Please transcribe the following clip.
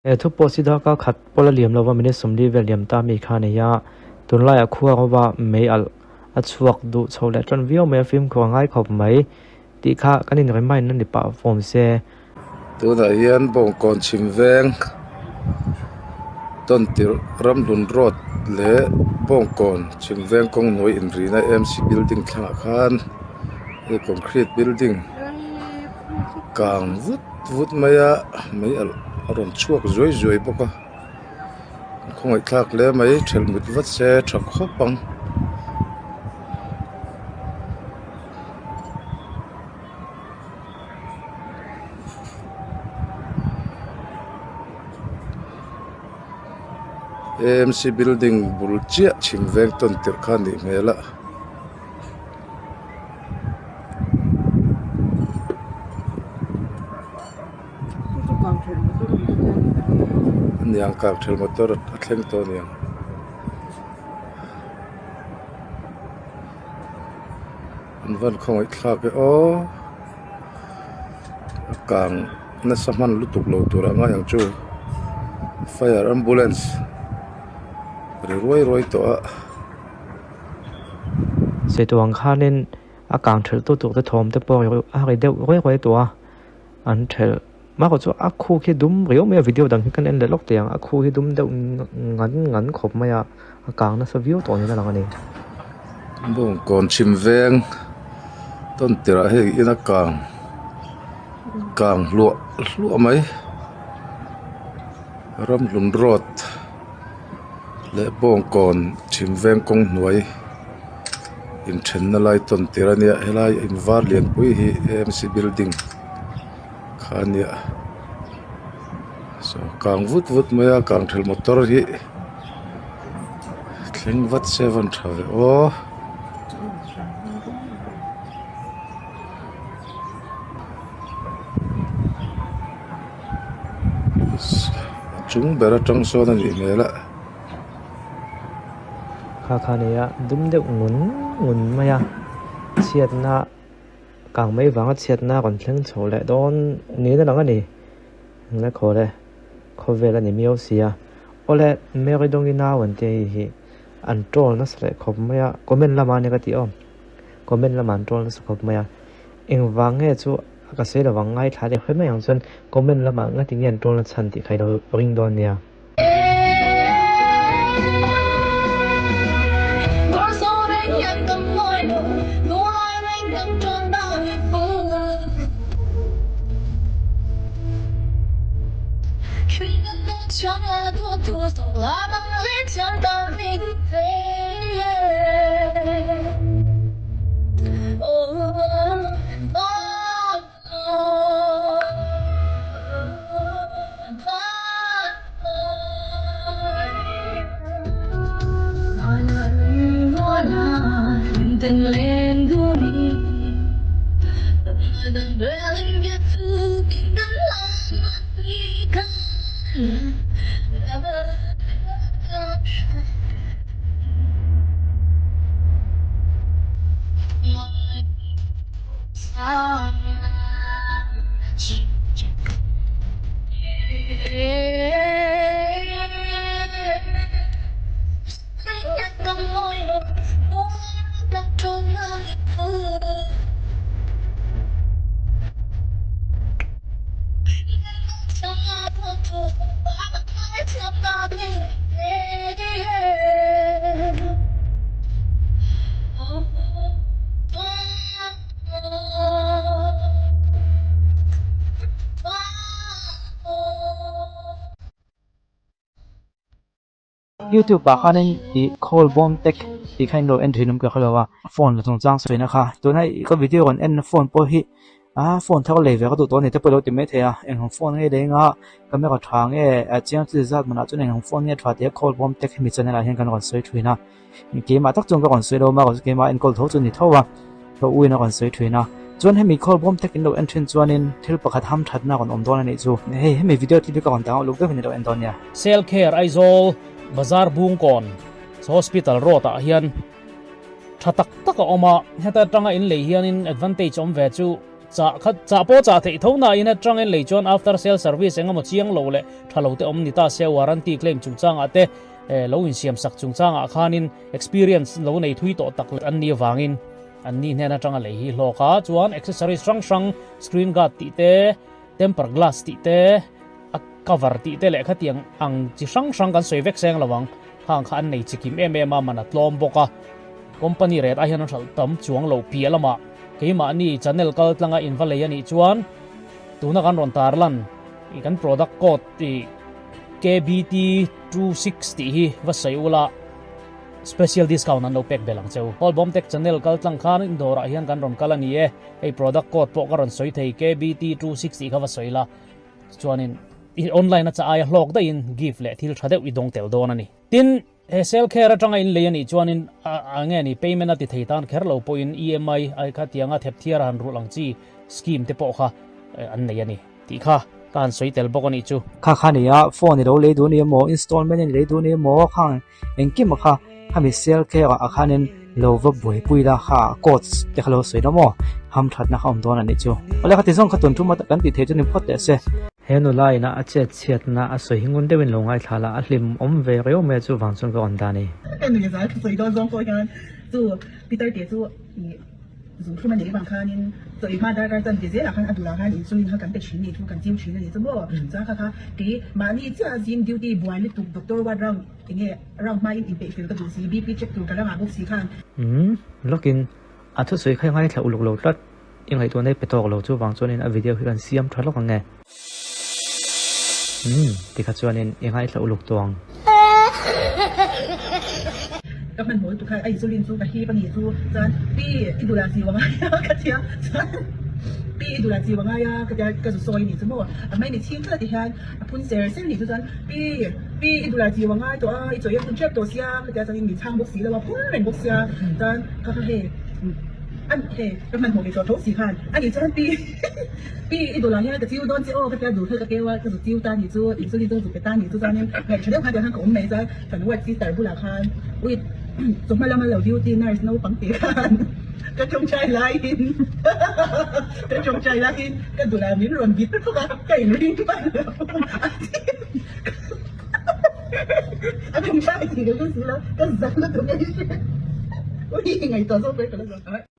He thu pawh si darkar khat pawl a liam lova minute 40 vel liam ta mi kha a nei a, tunlaiah khua rova mei alh a chhuak duh chho leh tan viau mai a, fimkhur a ngai khawp mai tih kha kan in remind a ni pah fawm se. Tunah hian Bawngkawn chhim veng tawntirh Ramhlun road leh Bawngkawn chhim veng kawng hnuai inrina AMC building thlangah khan hei concrete building kang vut vut mai a mei alh a rawn chhuak zuai zuai bawk a khawngaih thlak hle mai thelh mut vat se tha khawp ang. AMC building bul chiah chhim veng tawn tirh kha a nih hmel a. Aniang kang ṭhel motor a thleng tawh aniang. An van khawngaih thlak e aw a kang nasa hman lutuk lo tur a ngai ang chu fire ambulance ri ruai ruai tawh a. Setuang khanin a kang ṭhelh tu tur te thawm te pawh a ri deuh ruai ruai tawh a, an ṭhelh mah chu a khu khi dum riau mai a video dang hi kan en leh lawk teh ang a khu hi dum deuh ngan ngan khawp mai a a kang nasa viau tawh niin a lang a ni. Bawngkawn chhim veng tawn tirh ah hei ina kang kang hluah hluah mai Ramhlun road leh Bawngkawn chhim veng kawng hnuai inthenna lai tawn tir a nia helai in var lianpui hi AMC building kha a nia saw kang vut vut mai a kang thelh motor hi thleng vat se a van tha ve aw. A chung ber atang sawn a nih hmel a. Kha kha nei a dum deuh ngun ngun mai a chhiatna kang mai vanga chhiatna a rawn thleng chho leh dawn niin a lang a ni engla khaw le khawvel a ni miau si a awle Mary Dawngi nau an tia hei hi an troll nasa leh khawp mai a comment lamah ania ka tih aw comment lamah an troll nasa khawp mai a engvang nge chu ka sawi lovang ngaithla leh hre mai ang chuan comment lamah ngati nge an troll na chhan tih kha i lo ring dawn nia. Youtube ah khanin ih call bawm tek tih kha in lo en thin awm ka hrelo a phone la chungchang sawi na kha tuna ka video rawn en na phone pawh hi ah phone thar lei ve ka duh tawh a ni te pawh i lo ti maithei a eng ang phone nge lei anga camera tha nge chiang chi zat manah chuan eng ang phone nge tha tia call bawm tek hemi channel ah hian kan rawn sawi thin a. Keimah tak chuan ka rawn sawi lo a, keimah enkawl tho chu ni tho a, ka uin a rawn sawi thin a. Chuan hemi call bawm tek in lo en thin chuanin thil pakhat ham thatna a rawn awm dawn a nih chu. Hei hemi video clip hi ka rawn dang uluk deuhin i lo en dawn nia. Selkher Aizawl Bazar Bungkawn Hospital Road ah hian tha tak tak a awm a, heta atanga in lei hianin advantage awm ve chu. Chah kha chah pawh chah theih tho na in atangin lei chuan after sale service engemaw chiang lo leh tha lo te awm ni ta se warranty claim chungchangah te lo insiam sak chungchangah khanin experience lo nei thui tawh tak leh an ni avangin an ni hnen atanga lei hi hlawk a. Chuan accessories hrang hrang screen guard tih te, temper glass tih te, a cover tih te leh khatiang ang chi hrang hrang kan sawi vek seng lo ang. Khang kha an nei chikim em em a, man a tlawm bawk a. Company rate ah hian an hralh tam chuang lo piah lamah keimahni channel kal tlanga in va lei a nih chuan tuna kan rawn tarlan i kan product code tih KBT 26 tih hi va sawi ula special discount an lo pek belh ang cheu. Hallbawm Tech channel kal tlang khan in dawrah hian kan rawn kal a ni e. Hei product code pawh ka rawn sawi thei KBT 26 tih kha va sawi la. Chuanin i online a cha aia hlawk daihin gift leh thil tha deuh i dawng tel dawn a ni. Tin, he sale care atanga in lei a nih chuanin a nge ni payment a ti thei tan kher lo pawhin EMI ai kha tianga thep thiar a han rulh ang chi scheme te pawh kha an nei a ni tih kha ka han sawi tel bawk a nih chu. Kha kha nia phone i lo lei duh a ni emaw installment in lei duh a ni emaw khang engkim a kha khami sale care ah khanin lo va buaipui la kha codes te kha lo sawi la maw hamthatna kha awm dawn a nih chu. Awle khati zawng kha tun tum a kan tih theih chu ni phawt teh se. He nula ina a chet chhiatna a sawi hi ngun deuhin lo ngaithla la, a hlim awm ve riau mai a chu vang chuan ka rawn dah a ni. Ka nui zal thu sawi dawn zawng pawh hian chu Peter te chu ih zu thlum a nih vang khanin chaw ei hma darkar chan ti zelah khan a dulah khan insulin kha kan pe thin ni thu kan chiu thin a ni chu maw chuan kha kha kei mahni chiah zing duty buai lutuk doctor ward round enge round hmain inpeih fel ka duh si BP check tur ka la ngah bawk si khan. Umm lawkin a thusawi kha i ngaithla uluk lo tlat. I ngaihtuahna i pe tawk lo chuvang chuanin a video hi kan siam tha lawk ang e. Umm tikha chuanin i ngaithla uluk tawh ang. Ka hmanhmawh lutuk kha a insulin chu ka hip a nih chu chuan pi i dulah chiu a ngai a ka tia chuan pi i dulah chiu a ngai a ka tia ka zu sawi a nih chu maw a hmai ni chhing tlat ti hian a phun ser ser a nih chu chuan pi pi i dulah chiu a ngai tawh a i chawi a hun tep tawh sia ka tia chuanin min chhang bawk si lo a phun reng bawk sia chuan kha kha hei An he ka hmanhmawh ve tawh tho si khan a nih chuan pi pi i dawlah hian ka chiu dawn che aw ka tia dul kha ka keu a ka zu chiu ta nih chu insulin chu zu pe ta nih chu chuanin ngaih tha deuh khan tiang khan ka awm mai chuan kan ward sister bulah khan ui chawhma lama lo duty nurse naupang tih khan ka tawngtai laiin ka tawngtai laiin ka dulah min rawn bit thawk a ka inring hman lo a tawngtai tih ka hre si lo ka zak lutuk a ni ui ngaihtuah zawk ber ka la zawk.